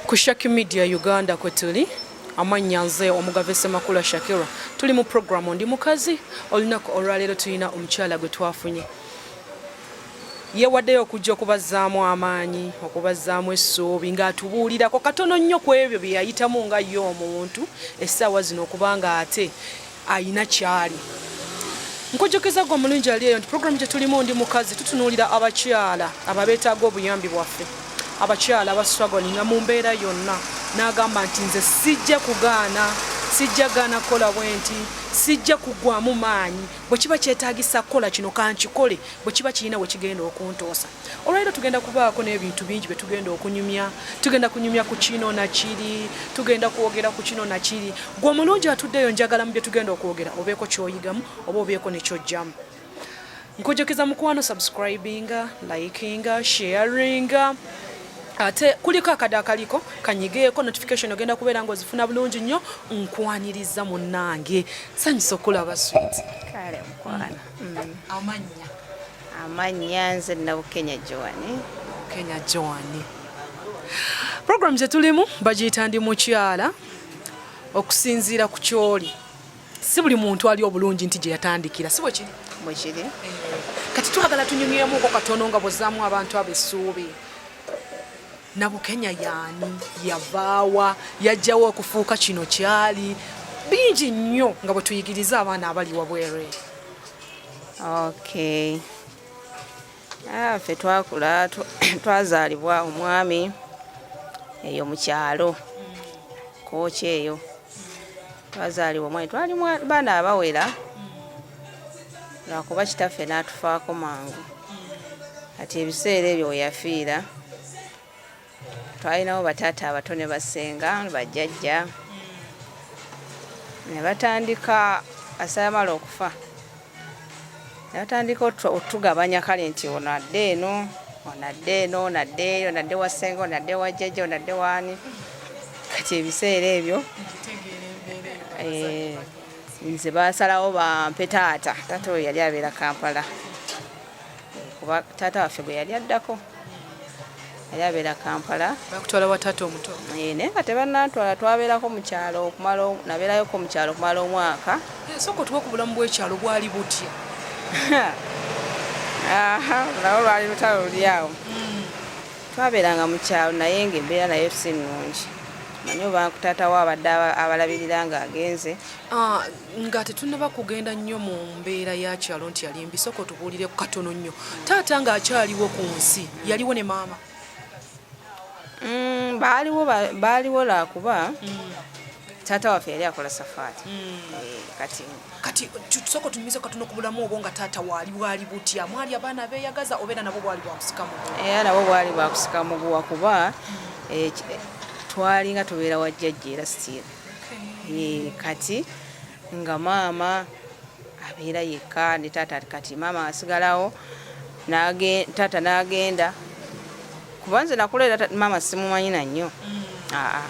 Ku Shaki Media Uganda kwe tuli. Amannya nze Omugave Ssemakula Shakira. Tuli mu programu Ndi Mukazi. Olunaku olwaleero tulina omukyala gwe twafunye. Yeewaddeyo okujja okubazzaamu amaanyi, okubazzaamu essuubi ng'atubuulirako katono nnyo ku ebyo bye yayitamu nga ye omuntu essaawa zino okuba ng'ate alina kyali. Nkujjukiza gwe omulungi ali eyo nti pulogulaamu gye tulimu Ndi Mukazi tutunuulira abakyala abo abeetaaga obuyambi bwaffe, abakyala abastrugglinga mu mbeera yonna n'agamba nti nze sijja kugaana, sijja gaana kukola bwenti, sijja kuggwamu maanyi, bwe kiba kyetaagisa kukola kino kankikole bwe kiba kirina we kigenda okuntuusa. Olwaleero tugenda kubaako n'ebintu bingi bye tugenda okunyumya. Tugenda kunyumya ku kino na kiri, tugenda kwogera ku kino na kiri. Gwe omulungi atuddeeyo njagala mu bye tugenda okwogera obeeko ky'oyigamu oba obeeko ne ky'oggyamu. Nkujjukiza mukwano subscribinga, likinga, sharinga ate kuliko akade akaliko kanyigeeko notification ogenda kubeera ng'ozifuna bulungi nnyo. Nkwaniriza munnange, sanyusa okulaba sweet. Kale mukwano. Amannya? Amannya nze Nabukenya Joan. Kenya Joan. Program gye tulimu bagiyita Ndi Mukyala. Okusinziira ku kyoli, si buli muntu ali obulungi nti gye yatandikira, si bwe kiri? Bwe kiri. Kati twagala tunyumyemuko katono nga bw'ozzaamu abantu abo essuubi. Nabukenya yaani? Yavaawa? Yajjawo okufuuka kino kyali? Bingi nnyo nga bwe tuyigiriza abaana abali wabweru eri. Okay. Ffe twakula twazaalibwa omwami eyo mu kyalo Kooki eyo. Twazaalibwa omwami, twali baana abawera, lwakuba kitaffe n'atufaako mangu. Kati ebiseera ebyo we yafiira twalinawo bataata abato ne bassenga bajjajja ne batandika asayamala okufa ne batandika otugabanya kale nti ono adde eno, ono adde eno, ono adde eyo, ono adde wa ssenga, ono adde wa jjajja, ono adde waani. Kati ebiseera ebyo nze baasalawo bampe taata. Taata oyo yali abeera Kampala, kuba taata waffe gwe yali addako yali abeera Kampala. Bakutwala wa taata omuto? Naye nga tebannantwala, twabeerako mu kyalo okumala, nabeerayoko mu kyalo okumala omwaka. Sooka otuwe ku bulamu bw'ekyalo, bwali butya? Aha, nalwo lwali lutalo luli awo. Twabeeranga mu kyalo naye ng'embeera nayo si nnungi. Manyi oba taata wo abadde abalabirira ng'agenze. Nga tetunnaba kugenda nnyo mu mbeera ya kyalo nti yali mbi, sooka otubuulireko katono nnyo. Taata ng'akyaliwo ku nsi, yaliwo ne maama? Baaliwo, baaliwo lwakuba taata waffe yali akola safaari. Kati Kati tusooka otunyumize katono ku bulamu obwo nga taata waali, bwali butya? Mwali abaana abeeyagaza obeera nabwo bwali bwa kusika muguwa? Era nabwo bwali bwa kusika muguwa kuba twalinga tubeera wa jjajja era still. Kati nga maama abeera yekka ne taata, kati maama asigalawo taata n'agenda, kuba nze nakula era maama simumanyi na nnyo. Aa,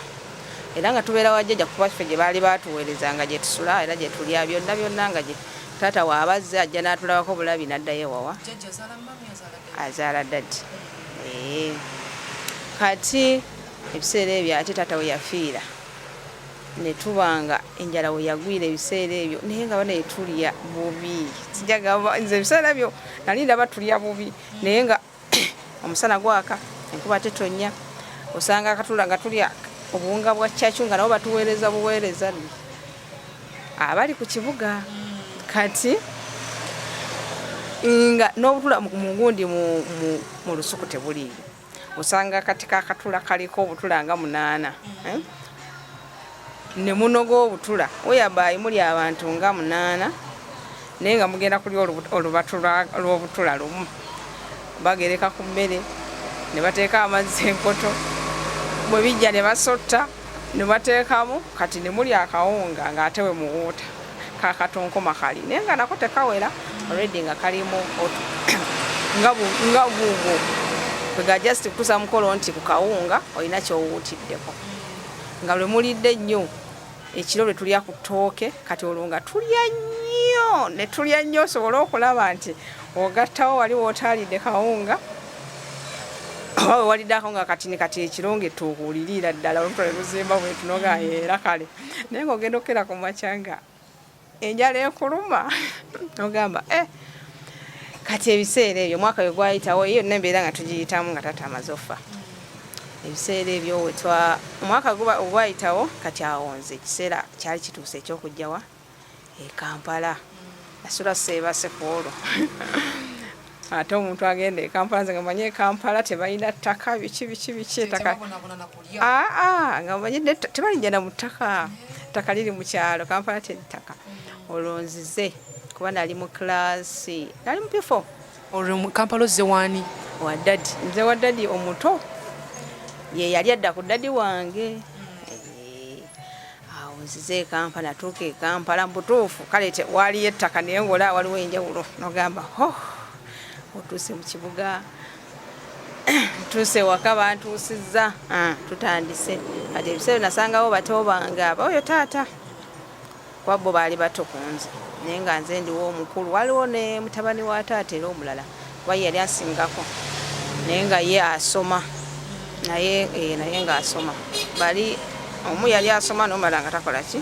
era nga tubeera wa jjajja kuba ffe gye baali baatuweereza nga gye tusula era gye tulya byonna byonna, nga gye taata waaba azze ajja n'atulabako bulabi n'addayo ewawa. Azaala daddy. Kati ebiseera ebyo ate taata we yafiira ne tuba nga enjala we yagwira ebiseera ebyo, naye nga banaye tulya bubi. Sijja gamba nze ebiseera ebyo nali ndaba tulya bubi, naye nga omusana gwaka, enkuba tetonnya, osanga akatula nga tulya obuwunga bwa cacu nga nabo batuweereza buweereza abali ku kibuga. Kati nga n'obutula mu gundi mu lusuku tebuliiyo, osanga akati kakatula kaliko obutula nga 8, ne munoga obutula whereby muli abantu nga 8, naye nga mugenda kulya olubatu lw'obutula lumu. Bagereka ku mmere ne bateeka amazzi enkoto, bwe bijja ne basotta ne bateekamu, kati ne mulya akawunga ng'ate we muwuuta kakatonkoma kali, naye nga nako tekawera already nga kalimu nga buubwo kwega just kutuusa mukolo nti ku kawunga olina ky'owuutiddeko. Nga lwe mulidde nnyo ekiro lwe tulya ku ttooke, kati olwo nga tulya nnyo ne tulya nnyo osobole okulaba nti ogattawo wali w'otaalidde kawunga. Oba wewaliddako nga kati ne kati ekiro nga ettuuka oliriira ddala olubuto ne luzimba bwetu noga era kale, naye ng'ogenda okukera ku makya nga enjala ekuluma, nogamba eh. Kati ebiseera ebyo omwaka we gwayitawo, eyo yonna embeera nga tugiyitamu nga taata amaze ofa. Ebiseera ebyo wetwa omwaka ogwayitawo, kati awo nze ekiseera kyali kituuse ekyokujjawa e Kampala. Nasula seebase ku olwo. Ate omuntu agenda e Kampala, nze nga manyi e Kampala tebalina ttaka, biki biki biki, ettaka aa nga manyi tebalinnya na mu ttaka, ttaka liri mu kyalo, Kampala teri ttaka. Olwo nzize kuba nali mu kilaasi, nali mu P4. Olwo mu Kampala ozze waani? Wa daddy, nze wa daddy omuto, ye yali adda ku daddy wange. Awo nzize e Kampala, natuuka e Kampala mu butuufu kale waaliyo ettaka, naye ng'olaba waliwo enjawulo, n'ogamba ho otuuse mu kibuga. Ntuuse ewaka, bantuusizza, tutandise. Kati ebiseera nasangawo bato bange aba oyo taata, kuba bo baali bato ku nze, naye nga nze ndiwo omukulu. Waliwo ne mutabani wa taata era omulala, kuba ye yali asingako, naye nga ye asoma, naye naye ng'asoma. Bali omu yali asoma n'omulala nga takola ki,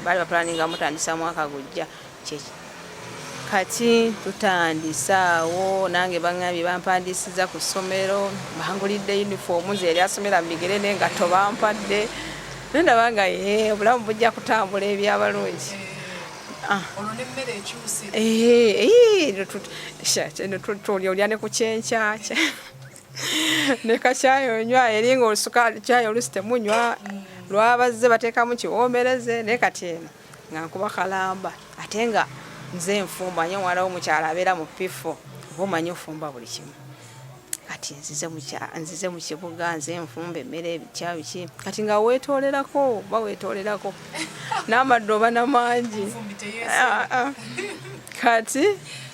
baali bapulaninga mutandisa mwaka gujja. Kati tutandise awo, nange baŋŋambye bampandiisiza ku ssomero, bangulidde yunifoomu, nze yali asomera mu bigere n'engatto bampadde, naye ndaba nga ye obulamu bujja kutambula ebyabalungi. Olwo n'emmere ekyuse. Tuli olya ne ku kyenkya ne kakyayi onywa, eri nga osukaali kyayi oluusi temunywa, lwabazze bateekamu kiwoomereze, naye kati eno nga nkuba kalamba, ate nga nze nfumba nyo. Omwana w'omukyalo abeera mu P4 oba omanyi ofumba buli kimu. Kati nzize mu kibuga, nze nfumba emmere, ebitya biki. Kati nga weetoolerako oba weetoolerako n'amaddu oba namangi. Kati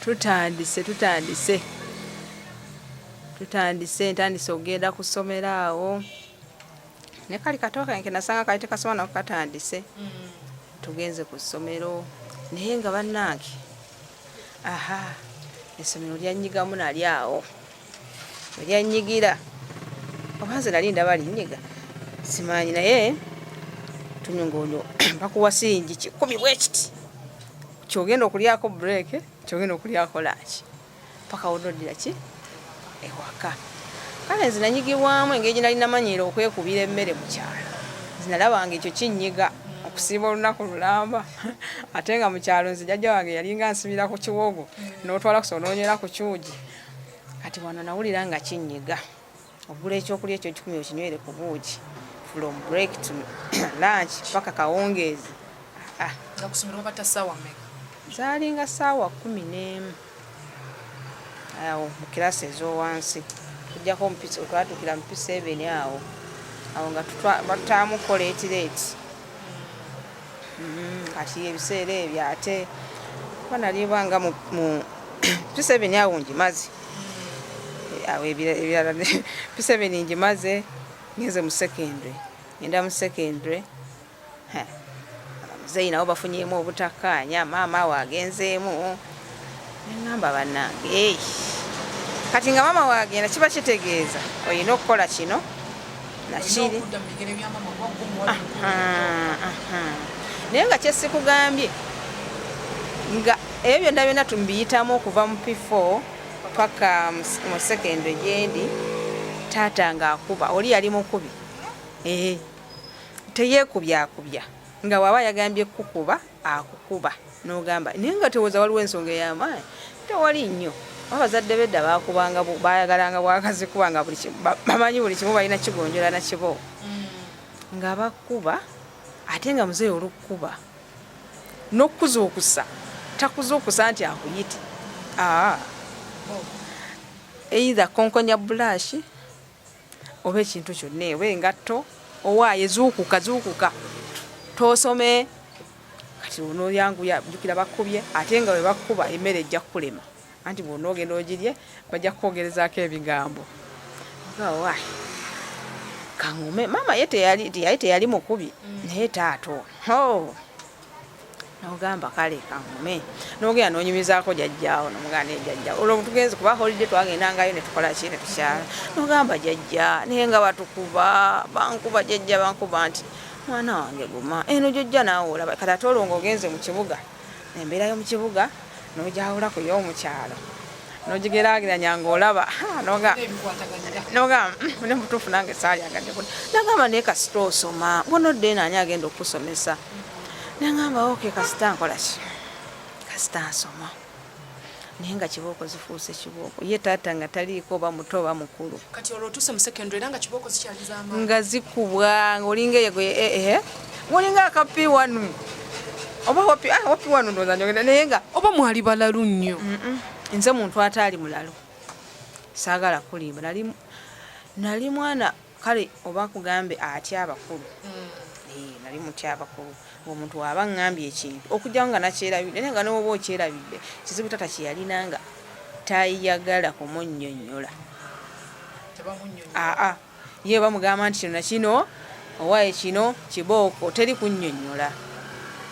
tutandise ntandise okugenda ku ssomero awo, ne kali kato kange nasanga kali tekasoma, nako katandise. Tugenze ku ssomero, naye nga bannange, aha, essomero lyannyigamu nali awo lyannyigira, oba nze nali ndaba linnyiga simanyi, naye tunyunga olwo bakuwa siringi 100 bwe kiti, kyogenda okulyako break, kyogenda okulyako lunch, paka wonoddira ki ewaka. Kale nze nanyigibwamu engeri gye nali namanyiira okwekubira emmere mu kyalo. Nze nalabanga ekyo kinnyiga okusiiba olunaku lulamba, ate nga mu kyalo nze jjajja wange yalinga nsibira ku kiwogo n'otwala kusobola n'onywera ku kyugi. Kati wano nawulira nga kinnyiga ogula ekyokulya ekyo 100 okinywere ku buugi from break to lunch paka kawungeezi. Nga ku ssomero babata ssaawa mmeka? Zaalinga ssaawa 11 awo mu kirasi ez'owansi, okuggyako twatuukira mu P7, awo nga batutaamuko late late. Kati ebiseera ebyo ate kuba nali banga mu P7 awo ngimaze, awo ebirala P7 ngimaze, ngenze mu secondary, ngenda mu secondary, abamuzeeyi nabo bafunyeemu obutakkaanya, maama awo agenzeemu, neŋŋamba bannange, kati nga maama waagenda kiba kitegeeza olina okukola kino nakiri, naye nga kyesikugambye nga ebyo byonna byonna tumbiyitamu okuva mu P4 paka mu secondary gyendi. Taata ng'akuba, oli yali mukubi, teyeekubyakubya, nga bw'aba yagambye kukuba akukuba, n'ogamba naye nga tewooza waliwo ensonga ey'amaanyi, tewali nnyo. Abazadde bedda bakubanga bayagalanga bwakazi kuba nga bamanyi buli kimu balina kigonjola na kibo, nga bakuba, ate nga muzeeyi olukuba n'okuzuukusa takuzuukusa nti akuyite, either konkonya bulashi oba ekintu kyonna oba engatto, owaaye zuukuka zuukuka toosome. Kati onooyanguya, jjukira bakubye, ate nga bwe bakuba emmere ejja kukulema, anti bw'onoogenda ogirye bajja kukwogerezaako ebigambo. Owaaye kaŋŋume, maama ye teyali mukubi, naye taata ono. Nogamba kale kangume, nogenda nonyumizaako jjajjaawo, nomugamba naye jjajja olwo tugenze kuba holiday twagendangayo ne tukola ki ne tukyala. Nogamba jjajja naye nga batukuba, bankuba jjajja, bankuba nti mwana wange guma, eno gyojja naawe olaba. Kati ate olwo ng'ogenze mu kibuga, embeera y'omu kibuga n'ogyawula ku y'omu kyalo, n'ogigeraageranya ng'olaba nogamba ne mutuufu nange saalyagadde. Nagamba naye kasita osoma bwonodda eno ani agenda okukusomesa? Nagamba okay, kasita nkola ki, kasita nsoma. Naye nga kibooko zifuuse kibooko, ye taata nga taliiko, oba muto oba mukulu. Kati olwo otuuse mu secondary era nga kibooko zikyali z'amaanyi? Nga zikubwa ng'olinga eyo ng'olinga akapi wanu oba wapi, ah, wapi wanu ndowooza njogera naye nga Oba mwali balalu nnyo? Nze muntu ataali mulalu, saagala kulimba. Nali mwana kale oba kugambe atya abakulu. Nali mutya abakulu, ng'omuntu waaba ŋŋambye ekintu okugyawo nga nakyerabidde, naye nga newoba okyerabidde kizibu. Tata kye yalina nga tayagala kumunnyonnyola. Aa, ye bamugamba nti kino nakino owaaye kino kibooko, teri kunnyonnyola.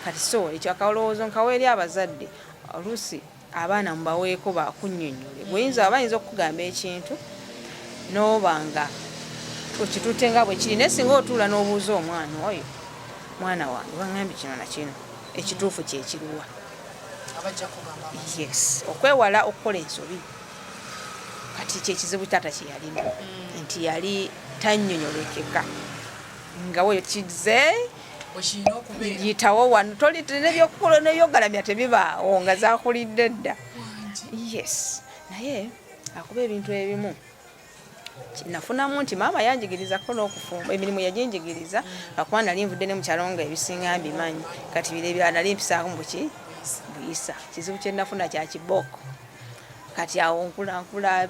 Kati so ekyo akalowoozo nkawa eri abazadde, oluusi abaana mubaweeko bakunnyonnyole. Bweyinza bayinza okukugamba ekintu n'oba nga okitutte nga bwe kiri, naye singa otuula n'obuuza omwana oyo, mwana wange baŋŋambye kino na kino, ekituufu kyekiruwa? Yes, okwewala okukola ensobi. Kati kyekizibu taata kye yalina nti yali tannyonyolekeka nga we kize yitawo wano toli nebyokukola nebyogalamya tebibaawo nga zakulidde dda. Yes, naye akuba ebintu ebimu nafunamu nti maama yanjigirizako n'okufumba, emirimu yaginjigiriza lwakuba nali nvudde ne mukyalo nga ebisinga mbimanyi. Kati biro ebirala nali mpisaako mubuki buyisa. Kizibu kye nafuna kya kibooko. Kati awo nkula nkula,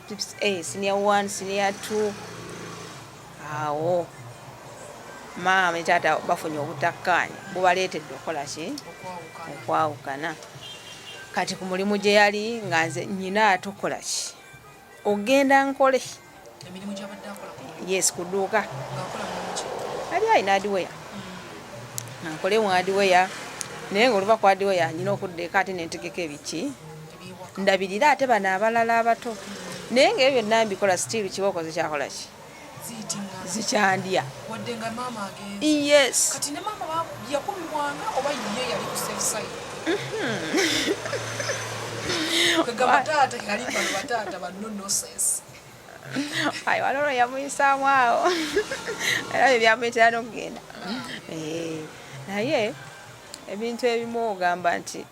senior 1, senior 2, awo maama ne taata bafunye obutakkaanya bubaleetedde okukola ki, okwawukana. Kati ku mulimu gye yali nga nze nyina ate okukola ki, ogenda nkole. Yes, ku dduuka ali alina hardware, nga nkole mu hardware, naye nga oluva ku hardware nyina okudda eka ate nentegeka ebiki, ndabirira ate bano abalala abato. Naye nga ebyo byonna mbikola, still kibooko zikyakola ki, zikyandya. Yes. Kati ne maama yakubibwanga oba ye yali ku safe side? Kagamba taata yali bano bataata ba no nonsense. Ayi, waliwo yamuyisaamu awo era bye byamuyitira n'okugenda. Naye ebintu ebimu ogamba nti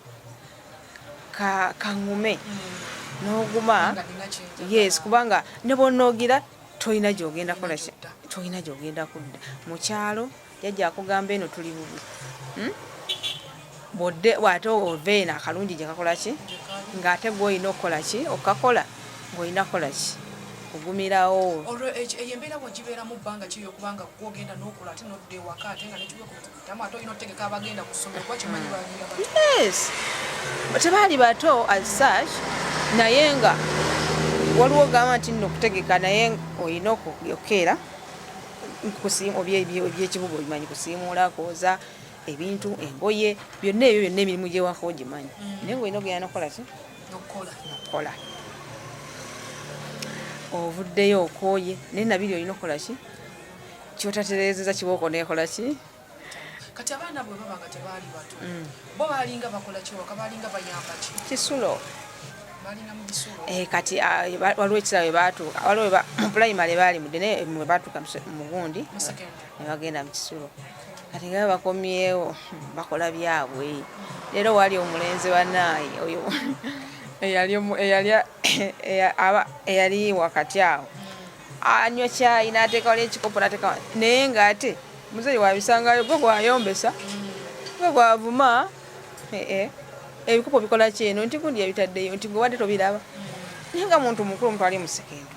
kaŋŋume n'oguma. Yes, kubanga ne bw'onoogira tolina gy'ogenda kukola ki, tolina gy'ogenda kudda. Mu kyalo jjajja akugamba eno tuli bubi, Bw'odde ate ova eno akalungi gye kakola ki, ng'ate gw'olina okukola ki, okakola ng'olina kukola ki, kugumirawo. Olwo eyo embeera bwegibeeramu bbanga ki ey'okubanga gwogenda n'okola ate n'odda ewaka ate nga nekiweekutamu ate olina otegeka abagenda ku ssomero, kuba kimanyi balinga bato? Yes, tebaali bato as such, naye nga waliwo ogamba nti nno okutegeka, naye olina okukeera ebyekibuga obimanyi, kusiimuula, kwoza ebintu, engoye, byonna ebyo byonna emirimu gyewaka ogimanyi, naye nga olina ogenda nokukola ki, nokukola. Ovuddeyo okooye, naye nabiri olina okukola ki, kyotatereezeza kibooko nekola ki. Kati abaana bwe baba nga tebaali bato, bo baalinga bakola ki waka, baalinga bayamba ki? Kisulo. Balinga mu bisulo? Kati waliwo ekisaawe batuuka, waliwo mu pulayimale baali mudde, naye mwe batuuka mu gundi ne bagenda mu kisulo. Kati nga bakomyewo bakola byabwe. Leero wali omulenzi bannaaye oyo eyali wakati awo anywa kyayi n'ateeka wali ekikopo n'ateeka, naye ng'ate muzeeyi wabisangayo gwe gwayombesa, gwe gwavuma, ebikopo bikola ki eno, nti gundi yabitaddeyo, nti gwe wadde tobiraba, naye nga muntu mukulu, omuntu ali mu secondary.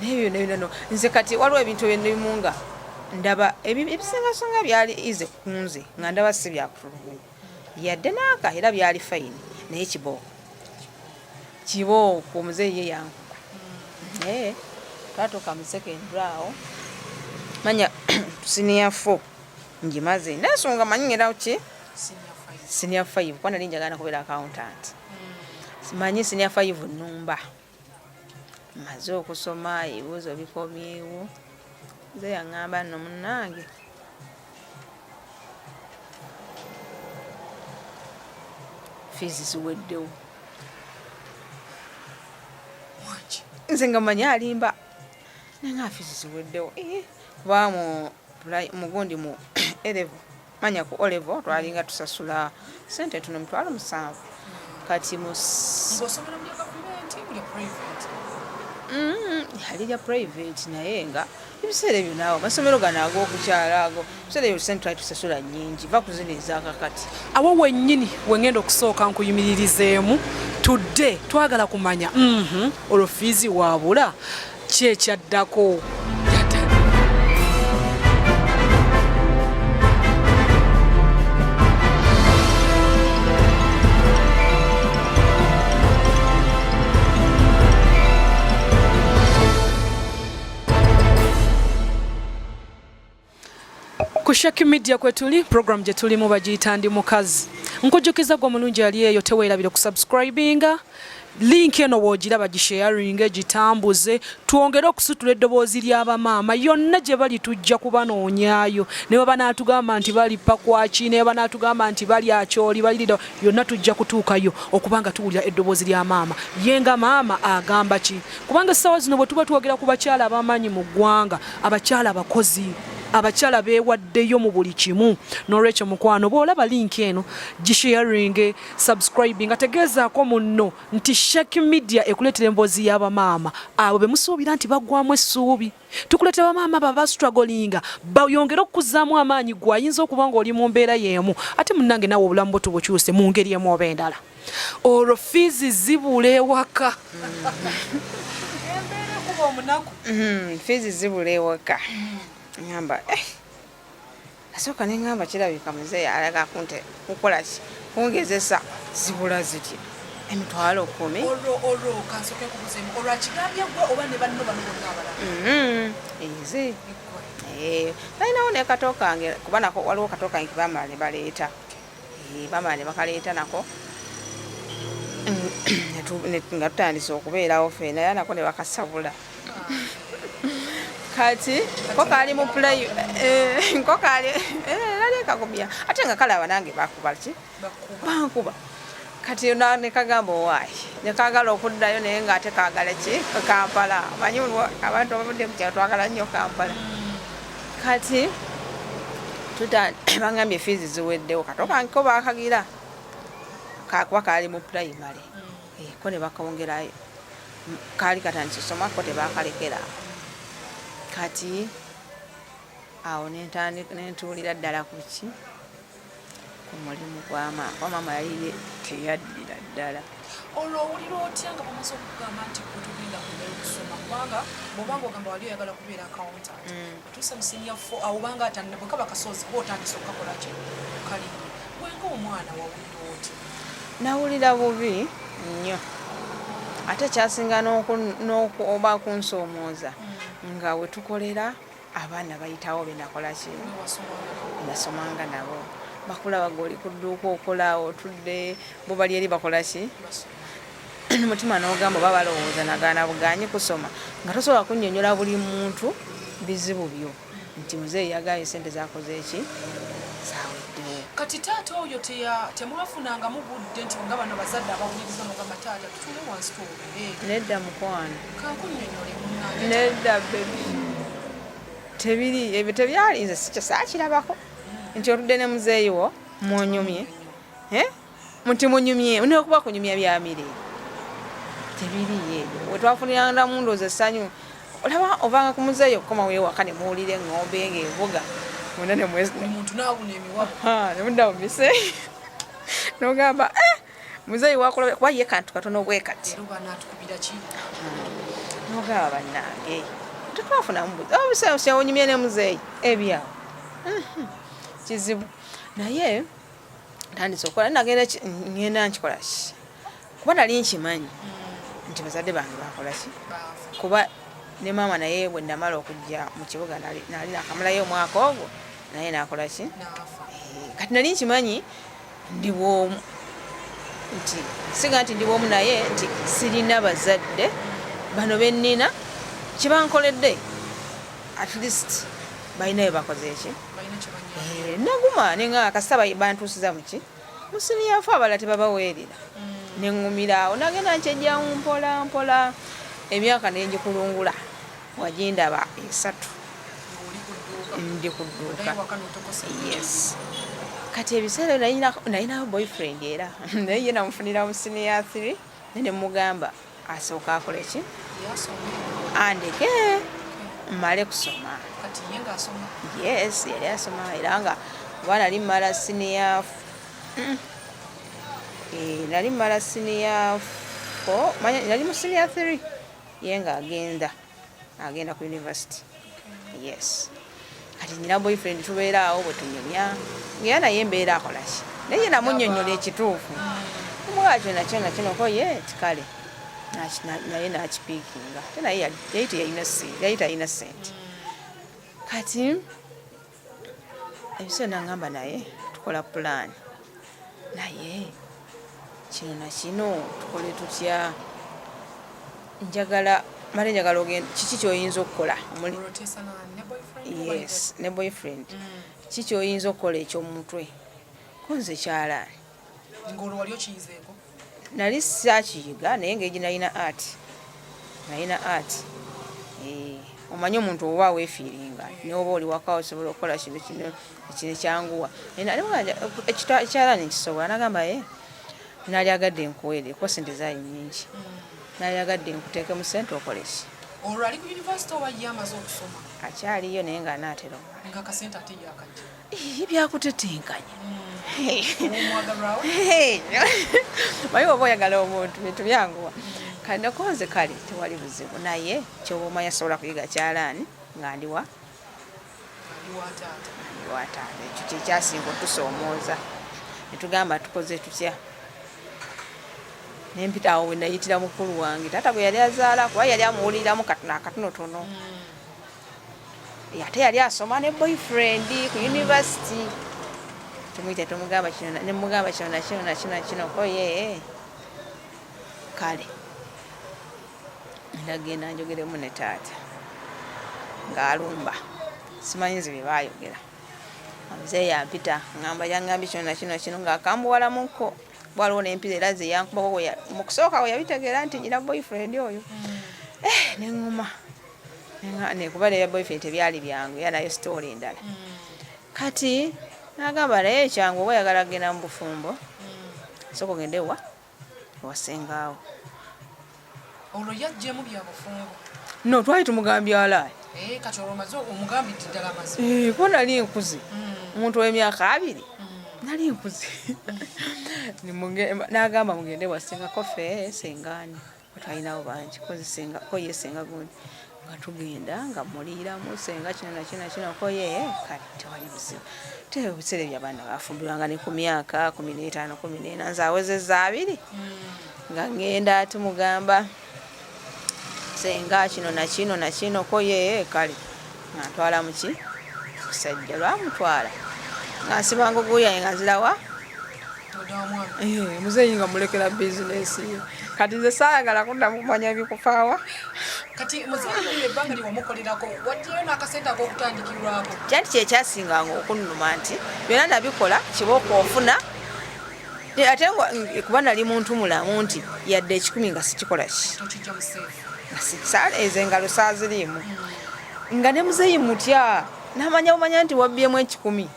Naye ebyo byonna no nze kati waliwo ebintu ebimu nga ndaba ebisingasinga byali easy ku nze, nga ndaba si byakutulugunya yadde naaka, era byali fine. Naye kibooko, kibooko omuzeeyi ye yankuba. Naye twatuuka mu secondary awo, manya senior 4 ngimaze, nansonga manyi ngenda ki. Senior 5 kuba nali njagala kubeera accountant. Simanyi senior 5 nnumba. Mmaze okusoma ebibuuzo bikomyewo. Nze yaŋŋamba nno munnange fiizi ziweddewo. Nze nga mmanyi alimba. Naye nga fiizi ziweddewo. Kuba mu mugundi mu A level manya ku O level twalinga tusasula sente ntono 70,000. Kati mu Ng'osomera mu lya gavumenti mu lya private? Yali lya private naye nga ebiseera ebyo naawe amasomero gano ag'okukyalo ago ebiseera ebyo sente twali tusasula nnyingi va ku zino ezakakati. Awo wennyini wengenda okusooka nkuyimiririzeemu tudde twagala kumanya olwo fiizi waabula ki ekyaddako? Ku Shaki Media kwetuli, program gye tulimu bagiyita Ndi Mukazi. Nkujjukiza gwe omulungi ali eyo teweerabira okusubscribinga link eno w'ogiraba gisharinge gitambuze twongere okusitula eddoboozi ly'abamaama yonna gye bali tujja kubanoonyaayo ne bwe banaatugamba nti bali Pakwaki ne bwe banaatugamba nti bali Acholi bali Lida yonna tujja kutuukayo okuba nga tuwulira eddoboozi lya maama ye nga maama agamba ki kubanga essaawa zino bwe tuba twogera ku bakyala ab'amaanyi mu ggwanga abakyala abakozi abakyala beewaddeyo mu buli kimu n'olwekyo mukwano bw'olaba link eno gisharinge subscribe nga tegeezaako munno nti Shaki Media ekuleetera emboozi y'abamaama abo be musuubira nti baggwamu essuubi. Tukuleetera bamaama abo abastrugglinga bayongere okukuzzaamu amaanyi gwe ayinza okuba ng'oli mu mbeera y'emu ate munnange naawe obulamu bwo tubukyuse mu ngeri emu oba endala. Olwo fiizi zibula ewaka. Embeera ekuba omunaku. Fiizi zibula ewaka. Ngamba Nasooka ne ŋŋamba kirabika muzeeyi alaga kunte kukola ki kungezesa zibula zitya 100,000. Olwo olwo kansooke nkubuzeemu olwo akigambye gwe oba ne banno bano bonna abalala? Nze. Nalinawo ne kato kange kuba nako waliwo kato kange ke baamala ne baleeta. Bamala ne bakaleeta nako nga tutandise okubeerawo ffenna era nako ne bakasabula. Kati ko kaali mu play ko kaali nali kagumya ate nga kalaba nange bakuba ki bankuba kati ne kagamba owaayi ne kaagala okuddayo naye ng'ate kaagala ki Kampala omanyi abantu abavudde ku kyalo twagala nnyo Kampala kati bangambye fiizi ziweddewo kato kange ko baakagira kuba kaali mu pulayimale ko ne bakongerayo kaali katandise osoma ko tebakalekera kati awo nentuulira ddala ku ki ku mulimu gwa maama kuba maama yali teyaddira ddala. Olwo owulira otya nga bamaze okukugamba nti gwe togenda kuddayo kusoma kubanga bw'oba ng'ogamba wali oyagala kubeera accountant otuuse mu senior 4 awo obanga bwe kaba kasoozi kuba otandise okukakola ki okalinnya gwe ng'omwana wawulira otya? Nawulira bubi nnyo ate kyasinga oba kunsoomooza nga we tukolera abaana bayitawo be nakola ki nasomanga nabo bakulaba gwe oli ku dduuka okola otudde bo bali eri bakola ki omutima n'ogamba oba balowooza nagaana bugaanyi kusoma nga tosobola kunnyonnyola buli muntu bizibu byo nti muzeeyi yagaanye sente zakoze ki zaweddewo. Kati taata oyo temwafunangamu budde nti nga bano bazadde abawuliriza nogamba taata tutuule wansi twogere? Nedda mukwano. Kankunnyonnyole munnange. Nedda baby. Tebiri ebyo tebyali nze sikyo saakirabako nti otudde ne muzeeyi wo munyumye. Nti munyumye nekuba kunyumya bya mire tebiriyo ebyo wetwafuniranga mundoozi essanyu olaba ovanga ku muzeeyi okukomawo ewaka ne muwulira eŋŋombe ng'evuga mwena nemudda mu mise nogamba muzeeyi wakulaba kuba ye kantu katono bwe kati nogamba bannange tetwafunamu onyumye ne muzeeyi ebyawo kizibu naye ntandise okukola nagenda ngenda nkikola ki kuba nali nkimanyi nti bazadde bange bakola ki kuba ne maama naye bwe namala okujja mu kibuga nali nakamalayo omwaka ogwo naye nakola ki kati nali nkimanyi Ndi bwomu, nti siga nti ndi bwomu, naye nti sirina bazadde. Bano bennina kyebankoledde, at least balina bye bakoze eki. Eh, naguma nenga kasita bantuusiza muki mu senior four, abalala tebabaweerera. Neŋŋumira awo, nagenda nkyejjamu mpola mpola, emyaka nengikulungula, wagindaba 3 ndi ku dduuka. Yes, kati ebiseera ebyo nalinayo boyfriend, era naye ye namufunira mu senior 3, naye nemugamba asooka akole ki, andeke mmale kusoma. Yes, yali asoma, era nga oba nali mmala senior nali mmala senior 4, nali mu senior 3, ye nga agenda ku university. Yes, kati nyina boyfriend, tubeera awo bwe tunyumya, ngaera naye embeera akolaki, naye ye namunnyonnyola ekituufu, omugala kyo nakyo nakino ko ye tikale, naye nakipiikinga, ate naye yali teyalina ssente, yali talina ssente. Kati ebiseera nangamba naye tukola pulaani, naye kino nakino tukole tutya, njagala male, njagala ogenda, kiki kyoyinza okukola? Yes, ne boyfriend. Kiki kyoyinza okukola ekyomumutwe? Ko nze kyalaani nali saakiyiga, naye engeri nalina art, nalina art. Eh, omanyi omuntu oba weefiiringa, noba oli waka osobola okukola kino kino kino kyanguwa. Ekyalaani nkisobola. Nagamba ye nalyagadde nkuweere, kuba sente zaali nyingi, nalyagadde nkuteekemu sente okole ki. Olwo ali ku university oba ye amaze okusoma? Akyaliyo, naye nga anaatera omala. Nga akasente ate yakajja? Byakutetenkanya. Omwagalwawo. Manyi oba oyagala omuntu, bintu byanguwa. Kale nekonze, kale tewali buzibu, naye kyoba omanya sobola kuyiga kyalaani nga ndiwa Ali wa taata. Ndi wa taata. Ekyo kyekyasinga otusoomooza, netugamba tukoze tutya? Nempita awo wenayitira mukulu wange, taata gwe yali azaala, kuba yali amuwuliramu katono akatonotono. Ate yali asoma ne boyfriend ku university. Tumuyite, tumugamba kino, nemugamba kino nakino nakino nakino, ko ye kale ndagenda njogeremu ne taata ng'alumba, simanyi nze bye baayogera. Omuzeeyi yampita, ngamba yangambye kino nakino nakino, ng'akambuwalamuko. Waliwo n'empira era ze yankubako mu kusooka we yabitegeera nti nyina boyfriend oyo. Eh, neŋŋuma nekuba nebya boyfriend tebyali byangu, era nayo story endala. Kati nagamba naye ekyangu, oba oyagala kugenda mu bufumbo, sooka ogende wa ewasengaawo. Olwo yajjemu bya bufumbo? No, twali tumugambye alaayi. Eh, kati olwo omaze omugambidde ddala amazima? Eh, kuba nali nkuze, omuntu ow'emyaka 20 nali nkuze. N'agamba mugende wasengako fe sengaani twalinawo bangi, kozi senga ko ye senga gundi, nga tugenda nga muliiramu senga kino nakino nakino, ko ye kale tewali buzibu. Te ebiseera ebyo abaana bafumbirwanga ne ku myaka 15, 14, nze awezezza 20 nga ŋŋenda tumugamba senga kino nakino nakino, ko ye kale nga ntwala muki musajja lwamutwala nga nsiba ngugu yange nga nzirawa. Odda wa mwami. Eh, muzeeyi nga mulekera bizinesi ye. Kati nze saayagala kuddamu kumanya ebikufaawa. Kati muzeeyi oyo ebbanga lyewamukolerako, wajjayo n'akasente ak'okutandikirwako? Kyanti kyekyasinganga okunnuma nti byonna nabikola kibooko ofuna. Ate kuba nali muntu mulamu nti yadde 100 nga sikikola ki. Tokijja mu seefu. Nga ezo engalo saaziriimu, nga ne muzeeyi mutya namanya bumanya nti wabbyemu 100.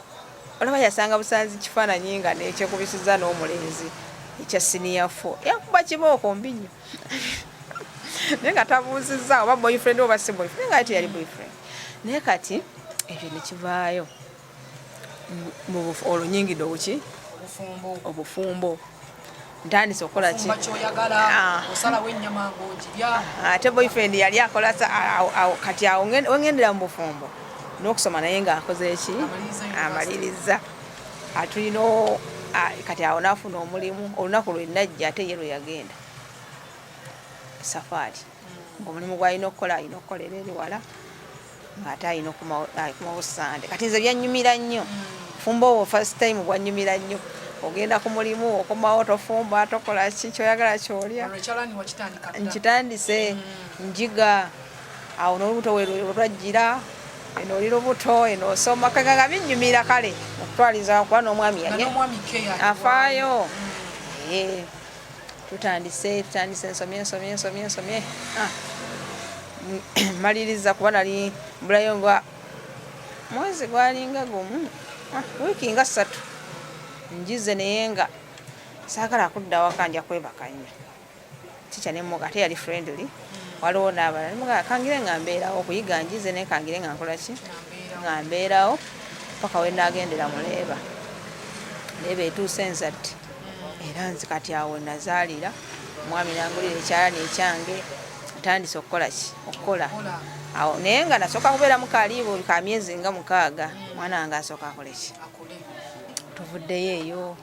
Olaba yasanga busanzi kifaananyi nga nekyekubisiza n'omulenzi ekya senior four, yakuba kibooko mbi nnyo, naye nga tabuuzizza oba boyfriend oba si boyfriend, naye nga teyali boyfriend. Naye kati ebyo nekivaayo olwo nyingidde obuki. Obufumbo. Obufumbo, ntandise okukola ki? Ofumba kyoyagala. Ah. Osalawo ennyama ng'ogirya. Ate boyfriend yali akola awo kati awo wengendera mu bufumbo n'okusoma, naye ng'akoze eki? Amaliriza university. Amaliriza atulina kati awo n'afuna omulimu. Olunaku lwe najja, ate ye lwe yagenda safaari, ng'omulimu gw'alina okukola alina okukolera eri wala, ng'ate alina okukomawo Sande. Kati nze byanyumira nnyo, fumbo obwo first time bwanyumira nnyo. Ogenda ku mulimu, okomawo, tofumba, tokola ki, kyoyagala kyolya. Nkitandise njiga awo n'olubuto welwajjira, eno oli lubuto, eno osoma, kagaga binyumira. Kale okutwaliza kuba n'omwami yali afaayo. Tutandise nsomye, nsomye, nsomye, nsomye, maliriza kuba nali mbulayo nga mwezi gwalinga gumu, wiiki nga 3 njize, naye nga saagala kudda waka, nja kwebaka nnyo. Teacher nemuga, ate yali friendly, waliwo n'abalala, nemuga kangire nga mbeerawo okuyiga njize, naye kangire nga nkola ki, nga mbeerawo paka we naagendera mu labour. Labour etuuse, nzadde, era nze kati awo nazaalira. Omwami nangulira ekyalani ekyange, ntandise okukola ki, okukola awo, naye nga nasooka kubeera mu kaliibu ka myezi nga 6, mwana wange asooka akole ki. Tuvuddeyo eyo,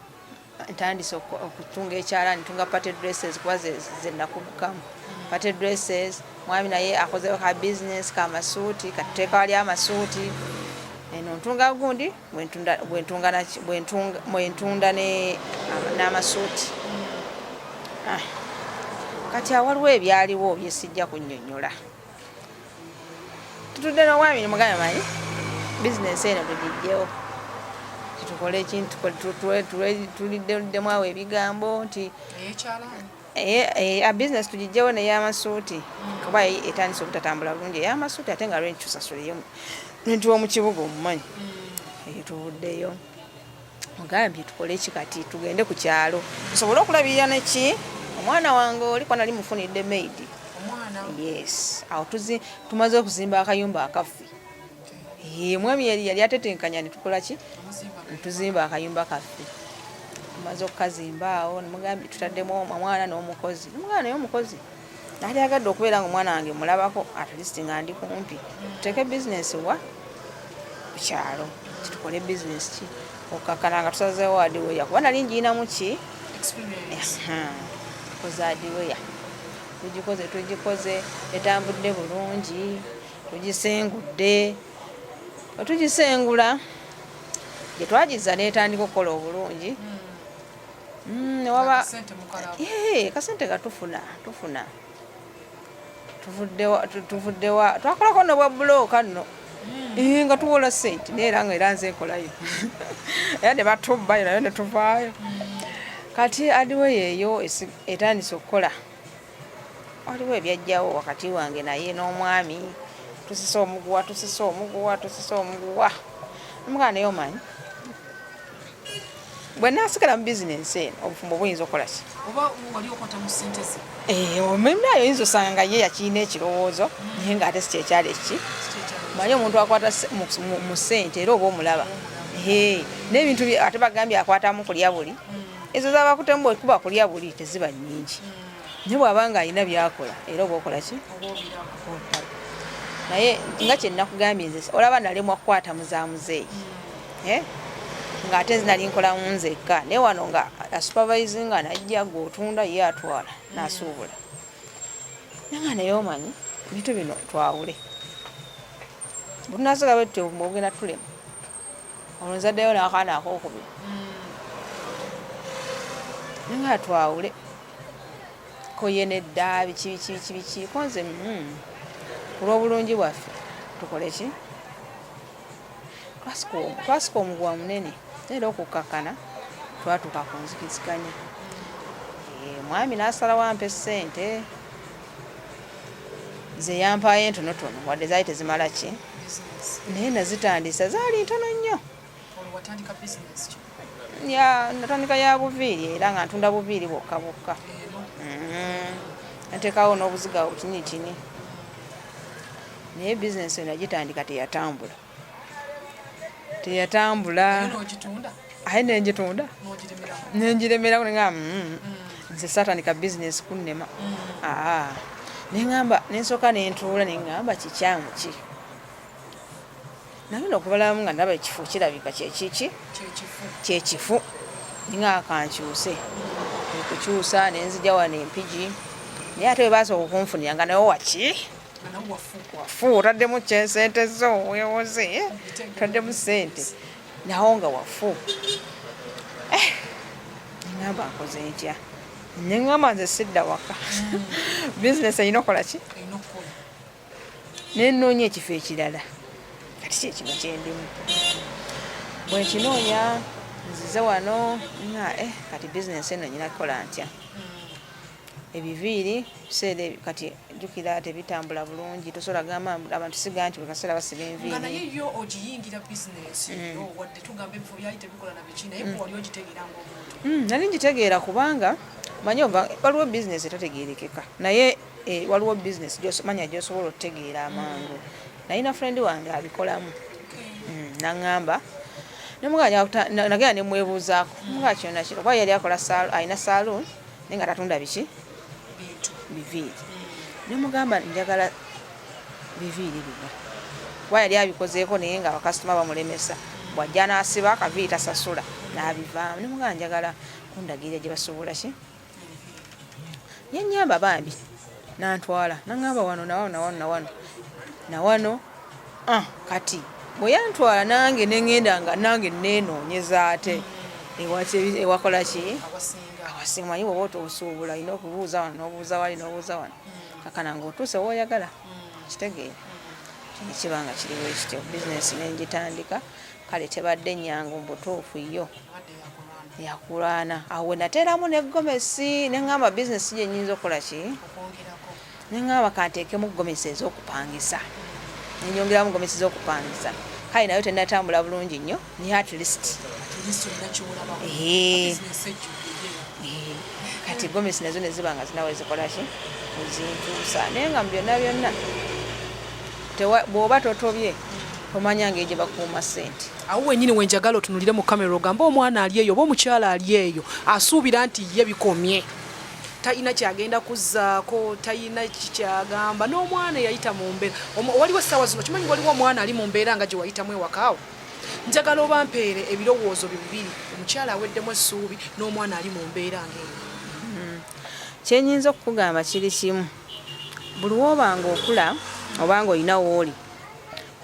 ntandise okutunga ekyalani, ntunga party dresses kuba ze nakugukamu, party dresses. Mwami naye akozewo ka business kamasuuti, katuteeka wali amasuuti. Eno ntunga gundi bwentunda n'amasuuti. Kati awaliwo ebyaliwo byesijja kunnyonnyola. Tutudde n'omwami, nemugamba, manyi bizinesi eno tugijjewo, titukole ekintu, tuliddemu awo ebigambo nti bizinesi tugijjewo ney'amasuuti, kuba etandise obutatambula bulungi ey'amasuuti, ate nga rent tusasuleyo, rent w'omu kibuga omumanyi. Eyo tuvuddeyo, mugambye tukole ki kati, tugende ku kyalo tusobole okulabirira neki omwana wange oli, kuba nali mufunidde maid. Yes, awo tumaze okuzimba akayumba akaffe. Omwami yali atetenkanya, netukola ki, netuzimba akayumba kaffe. Tumaze okukazimba awo, nemugambye tutaddemu omwana n'omukozi. Nemugamba naye omukozi nali agadde okubeera nga omwana wange mulabako, at least nga ndi kumpi. Tuteeke bizinesi wa ku kyalo, titukole bizinesi ki, okkakkana nga tusazeewo hardware, kuba nali ngiinamu ki, tukoze hardware, tugikoze, tugikoze, etambudde bulungi, tugisengudde. Wetugisengula gye twagiza, netandika okukola obulungi. Newaba kasente nga tufuna, tufuna, tuvuddewa, twakolako nobwa bulooka nno, nga tuwola sente, naye era nga era nze nkolayo, era ne batubbayo nayo ne tuvaayo. Kati hardware eyo etandise okukola, waliwo ebyajjawo wakati wange naye n'omwami. Tusise omuguwa, tusise omuguwa, tusise omuguwa. Omugana naye omanyi bwe naasigala mu bizinensi eno, obufumbo buyinza okukola ki? Omunayo oyinza osanga nga ye yakirina ekirowoozo, naye ng'ate si kyekyali eki. Manyi omuntu akwata mu ssente era oba omulaba n'ebintu ate bagambye akwatamu kulya buli ezo zabakutemu, bwekuba kulya buli teziba nnyingi, naye bw'aba nga alina byakola era oba okola ki. Naye nga kyenakugambye, nze olaba nalemwa kukwata muzamuzeeyi, ng'ate nze nali nkolamu nzekka, naye wano nga asupervisinga, najja gwe otunda, ye atwala n'asuubula. Nanga naye omanyi ebintu bino twawule, butunasoka bwetutyo bwogenda tulema. Olwo nzaddeyo n'akaana akokubiri, nanga twawule koye nedda, biki biki biki biki, ko nze ku lw'obulungi bwaffe tukole ki. Twasika omuguwa munene, era okukkakkana twatuuka ku nzikiziganya. Mwami n'asalawo ampa essente ze yampaayo entonotono, wadde zaali tezimala ki, naye nazitandisa, zaali ntono nnyo. Natandika ya buviiri, era nga ntunda buviiri bwokka bwokka, nteekawo n'obuziga obutinitini, naye bizinesi eno nagitandika teyatambula, teyatambula, aye nengitunda nengiremerako, nenga nze saatandika bizinesi kunnema. Neŋamba nensooka nentuula, neŋŋamba kikyamu ki. Nagenda okubalamu nga ndaba ekifo kirabika kyekiki, kyekifu, nga kankyuse okukyusa, nenzija wano Empigi. Naye ate bwe basooka okunfunira nga nawe waki wafu, otaddemu kyensente zo wewoze, otaddemu sente nawo nga wafu. Neŋŋamba nkoze ntya? Neŋŋamba nze sidda waka, bizinesi erina okukola ki? Nenoonya ekifo ekirala. Kati kyekino kyendimu, bwe nkinoonya nzize wano nga kati bizinesi eno nyina kukola ntya? Ebiviiri biseera ebyo kati jjukira tebitambula bulungi, tosobola gamba abantu siga nti buli kaseera basiba enviiri. Nga naye yo ogiyingira bizinesi yo, wadde tugamba ebifo byali tebikola na biki, naye gwe wali ogitegeera ng'omuntu? Nali ngitegeera kubanga manyi ova waliwo bizinesi etategeerekeka, naye waliwo bizinesi manya gy'osobola okutegeera amangu. Nalina friend wange abikolamu, naŋŋamba nagenda nemwebuuzaako mugaa kyona kino, kuba yali akola alina saloon naye nga tatunda biki biviiri. Nemugamba njagala biviiri bino, kuba yali abikozeeko naye nga bakasitoma bamulemesa, bw'ajja n'asiba akaviiri tasasula n'abivaamu. Nemugamba njagala kundagirira gye basuubula ki. Yannyamba bambi nantwala, naŋŋamba wano nawano nawano nawano nawano. Kati bwe yantwala nange neŋŋenda nga nange neenoonyeza ate ewakola ki awasinga. Manyi bw'oba osuubula olina okubuuza wano n'obuuza wali n'obuuza wano, kakana ng'otuuse w'oyagala, kitegeera kino kiba nga kiri bwe kityo. Bizinesi ne ngitandika, kale tebadde nnyangu mu butuufu, yo yakulwana. Awo we nateeramu ne gomesi ne ŋŋamba bizinesi gye nnyinza okukola ki, ne ŋŋamba kanteekemu gomesi ez'okupangisa, ne nyongeramu gomesi z'okupangisa. Kale nayo tennatambula bulungi nnyo, naye at least kati gomesi nazo ne ziba nga zinawe zikola ki wezintuusa. Naye nga mu byonna byonna bw'oba totobye tomanya ngeri gye bakuuma ssente. Awo wennyini wenjagala otunulire mu kamera ogambe omwana ali eyo oba omukyala ali eyo asuubira nti ye bikomye, talina kyagenda kuzzaako, talina kyagamba, n'omwana eyayita mu mbeera. Waliwo essaawa zino kimanyi waliwo omwana ali mu mbeera nga gye wayitamu ewakaawo. Njagala obampeere ebirowoozo byo bibiri, omukyala aweddemu essuubi n'omwana ali mu mbeera ng'eyo. Kye nnyinza okukugamba kiri kimu, buli w'oba ng'okula oba ng'olina w'oli,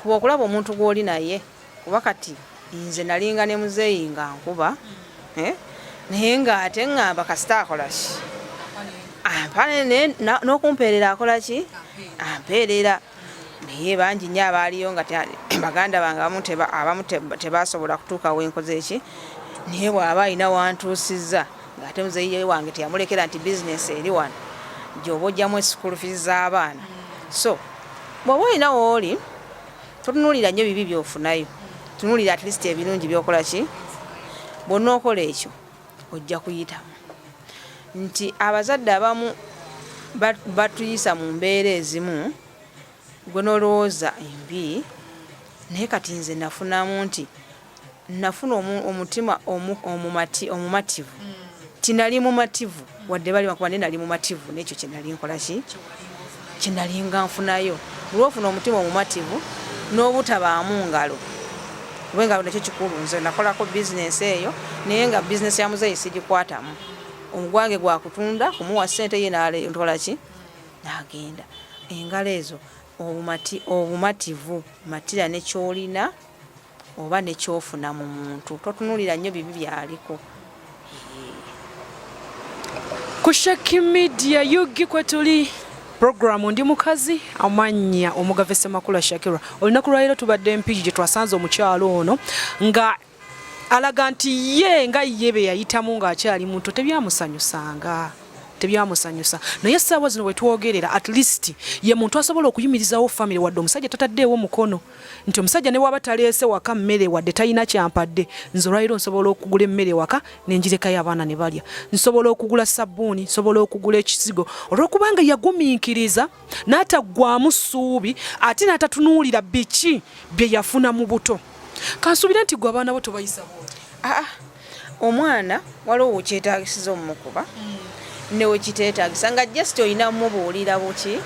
fuba okulaba omuntu gw'oli naye, kuba kati nze nalinga ne muzeeyi nga nkuba, naye ng'ate ŋŋamba kasita akola ki ampane n'okumpeerera akola ki ampeerera. Naye bangi nnyo abaaliyo nga baganda bange abamu tebasobola kutuuka wenkoze ki, naye bw'aba alina wantuusizza ng'ate muzeeyi wange teyamulekera nti bizinesi eri wano gy'oba ojjamu school fees z'abaana. So bw'oba olina w'oli totunuulira nnyo bibi by'ofunayo, tunuulira at least ebirungi by'okola ki. Bw'onookola ekyo ojja kuyitamu. Nti abazadde abamu batuyisa mu mbeera ezimu gwe n'olowooza embi, naye kati nze nafunamu nti nafuna omutima omumativu. Tinali mumativu wadde bali bakuba, naye nali mumativu n'ekyo kye nali nkola ki kye nalinga nfunayo. Olwofuna omutima omumativu n'obutabaamu ngalo, kuba engalo nakyo kikulu. Nze nakolako bizinesi eyo naye nga bizinesi ya muzeeyi sigikwatamu, omugwange gwa kutunda kumuwa ssente ye nkola ki n'agenda. Engalo ezo obumativu, matira ne ky'olina oba ne ky'ofuna mu muntu, totunuulira nnyo bibi by'aliko. Ku Shaki Media UG kwe tuli, programu Ndi Mukazi, amannya Omugave Ssemakula Shakira. Olunaku lwaleero tubadde Mpigi gye twasanze omukyalo ono nga alaga nti ye nga ye be yayitamu ng'akyali muto tebyamusanyusanga, tebyamusanyusa, naye essaawa zino we twogerera at least ye muntu asobola okuyimirizawo family wadde omusajja tataddeewo mukono, nti omusajja ne bw'aba taleese waka mmere wadde talina kyampadde, nze olwaleero nsobola okugula emmere waka ne ngirekayo abaana ne balya, nsobola okugula sabbuuni, nsobola okugula ekizigo, olw'okubanga yagumiikiriza n'ataggwamu ssuubi ate n'atatunuulira biki bye yafuna mu buto. Kansuubire nti gwe abaana bo tobayisa bw'otyo. Aa, omwana waliwo wekyetaagisiza omukuba ne wekiteetaagisa nga just olina mubuulira buki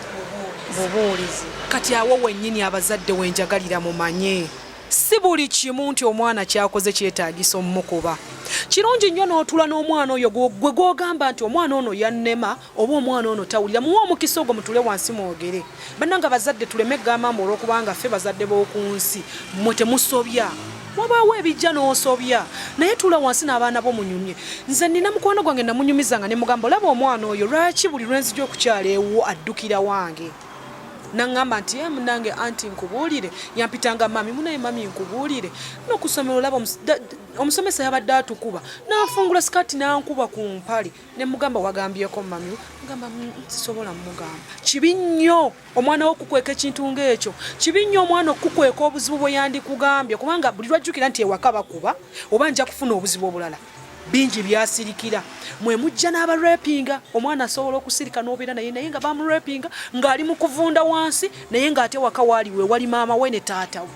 bubuulizi. Kati awo wennyini abazadde wenjagalira mumanye si buli kimu nti omwana kyakoze kyetaagisa omukuba. Kirungi nnyo n'otuula n'omwana oyo gwe gw'ogamba nti omwana ono yannema oba omwana ono tawulira, muwe omukisa ogwo mutule wansi mwogere. Bannange abazadde tuleme gamba mbu olw'okubanga ffe bazadde b'oku nsi mmwe temusobya. Wabaawo ebijja n'osobya, naye tuula wansi n'abaana bo munyumye. Nze nina mukwano gwange namunyumiza nga ne mugamba, olaba omwana oyo lwaki buli lwe nzija okukyala ewuwo addukira wange? Naŋŋamba nti ye munange anti nkubuulire, yampitanga mami, munaye mami nkubuulire, n'okusomero olaba omusomesa yabadde atukuba n'anfungula sikaati n'ankuba ku mpale. Ne mugamba wagambyeko mami? Mugamba sisobola mugamba. Kibi nnyo omwana wo okukweka ekintu ng'ekyo. Kibi nnyo omwana okukweka obuzibu bwe yandikugambye, kubanga buli lwajjukira nti ewaka bakuba oba nja kufuna obuzibu obulala. Bingi byasirikira. Mwe mujja n'abarepinga, omwana asobola okusirika n'obeera naye, naye nga bamurepinga ng'ali mu kuvunda wansi, naye ng'ate waka waali we wali maama we ne taata we.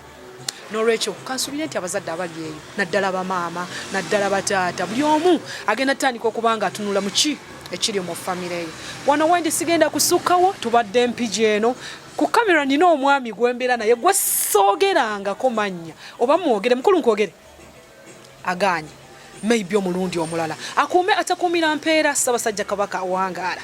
N'olwekyo kansubire nti abazadde abali eyo, naddala bamaama, naddala bataata, buli omu agenda tutandika okuba nga atunula mu ki ekiri mu famire ye. Wano wendi sigenda kusukkawo, tubadde Mpigi eno. Ku kamera nina omwami gwembeera naye gwe soogerangako mannya, oba mwogere mukulu nkwogere agaanye, maybe omulundi omulala. Akuume atakuumira mpeera, Ssaabasajja Kabaka awangaala.